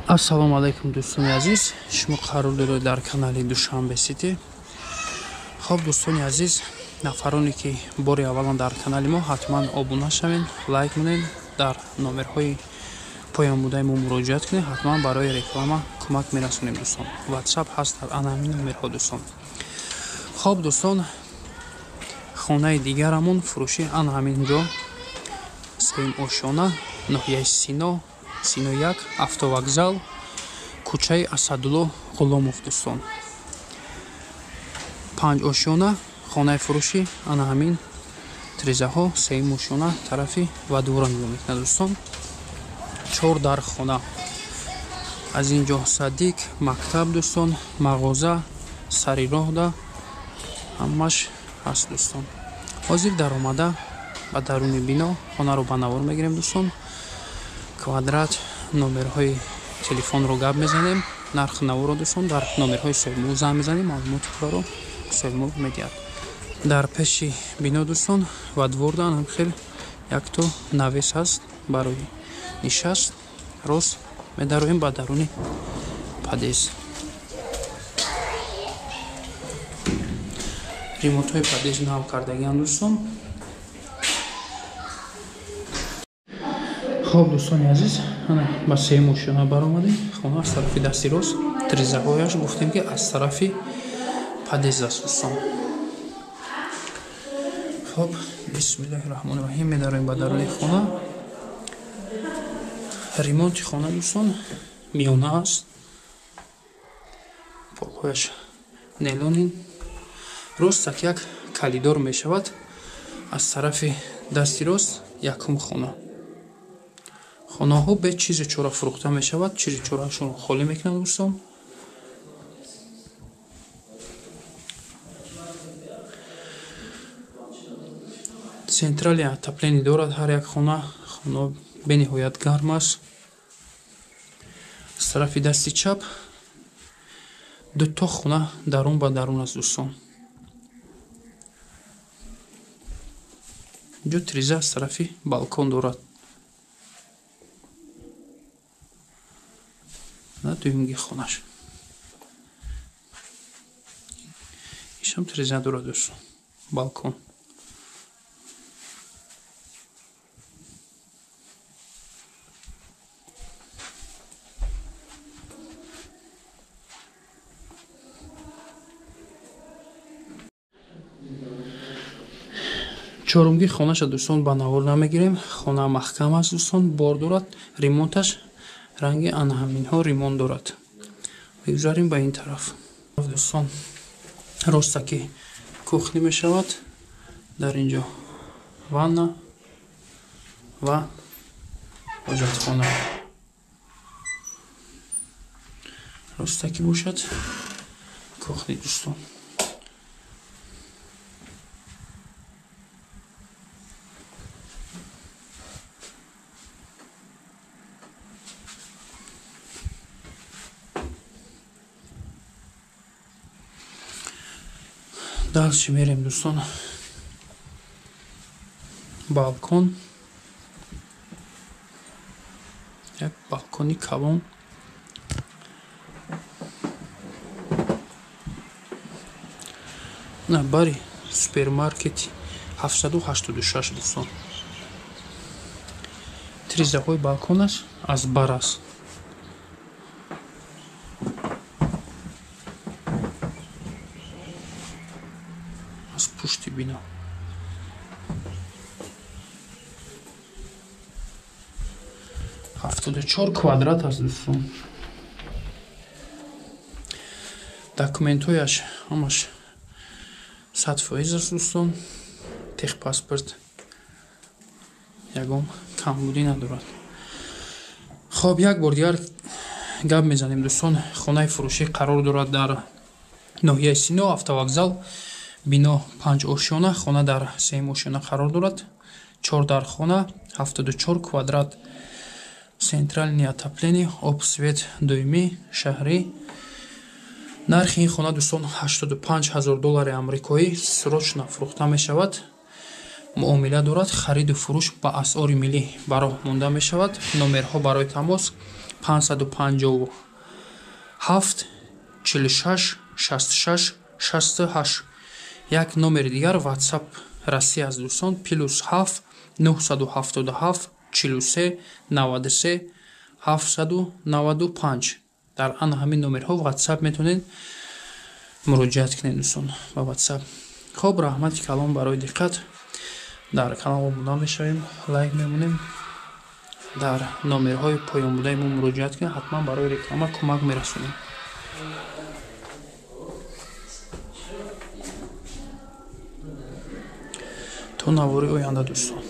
Ассалому алайкум, дӯстони азиз. Шумо қарор доред дар канали Душанбе Сити. Хоб, дӯстони азиз, нафароне ки бори аввалан дар канали мо, ҳатман обуна шавед, лайк монед, дар номерҳои поёнбудаи мо муроҷиат кунед, ҳатман барои реклама кӯмак мерасонем, дӯстон. WhatsApp ҳаст дар ана ҳамин номерҳо, дӯстон. Хоб, дӯстон, хонаи дигарамон фурӯшӣ ана ҳамин ҷо, сеюм ошёна, ноҳияи Сино, Сино 1, автовокзал, кӯчаи Асадулло Ғуломов, дӯстон. 5 ошёна, хонаи фурӯшӣ ана ҳамин трезаҳо, сеюм ошёна, тарафи вадвора нигоҳ мекунад, дӯстон. 4 дар хона. Аз ин ҷо садик, мактаб, дӯстон, мағоза, сари роҳда ҳамаш ҳаст, дӯстон. Ҳозир даромада ба даруни бино хонаро ба навор мегирем, дӯстон. Квадрат, номерҳои телефонро гап мезанем, нархи наворо, дӯстон, дар номерҳои соҳибмулк занг мезанем, маълумоти пурраро соҳибмулк медиҳад. Дар пеши бино, дӯстон, ва дворда ҳам хел якто навес ҳаст барои нишаст. Рост медароем ба даруни подъезд. Ремонтҳои подъезд нав кардагианд, дӯстон. Хоб, дӯстони азиз, ана ба сеюм ошёна баромадем. Хона аз тарафи дасти рост, трезаҳояш гуфтем ки аз тарафи подъезд аст, дӯстон. Хоб, бисмиллаҳи раҳмони раҳим, медароем ба даруни хона. Ремонти хона, дӯстон, миёна аст. Полҳояш нелонин. Рост як калидор мешавад. Аз тарафи дасти рост якум хона. Хонаҳо бе чизи чора фурӯхта мешавад, чизи чораашонро холӣ мекунанд, дӯстон. Централи отопление дорад ҳар як хона. Хона бениҳоят гарм аст. Аз тарафи дасти чап дуто хона дарун ба дарун аст, дӯстон. Инҷо триза аз тарафи балкон дорад. Дуюмги хонаш ишам триза дорад, дӯстон, балкон. Чорумги хонаша, дӯстон, ба навор намегирем. Хона маҳкам аст, дӯстон, бор дорад, ремонташ ранги ана ҳаминҳо ремонт дорад. Мегузарем ба ин тараф, дӯстон. Ростаки кухни мешавад. Дар инҷо ванна ва ҳоҷатхона. Ростаки бошад кухни, дӯстон. Дальше мерем, дӯстон. Балкон. Як балкони калон. На бари супермаркети 786, дӯстон. Тризаҳои балконаш аз бар аст. Аз пушти бино. 74 квадрат аст, дӯстон. Документҳояш ҳамаш 100% аст, дӯстон. Техпаспорт ягон камбудӣ надорад. Хоб, як бор дигар гап мезанем, дӯстон. Хонаи фурӯшӣ қарор дорад дар ноҳияи Сино, автовокзал, бино 5 ошёна, хона дар 3 ошёна қарор дорад. 4 дар хона, 74 квадрат, центральное отопление, об, свет доимӣ, шаҳрӣ. Нархи ин хона, дӯстон, 85 000 доллари амрикоӣ, срочно фурӯхта мешавад. Муомила дорад, хариду фурӯш ба асъори миллӣ ба роҳ монда мешавад. Номерҳо барои тамос 557 46 66 68. Як номери дигар WhatsApp Россия аст дӯстон, +7 977 43 93 795. Дар ана ҳамин номерҳо WhatsApp метавонед муроҷиат кунед дӯстон ба WhatsApp. Хоб, раҳмати калом барои диққат. Дар канал обуна мешавем, лайк мемонем. Дар номерҳои поёнбудаи мо муроҷиат кунед, ҳатман барои реклама кӯмак мерасонем. То навори оянда дӯстон.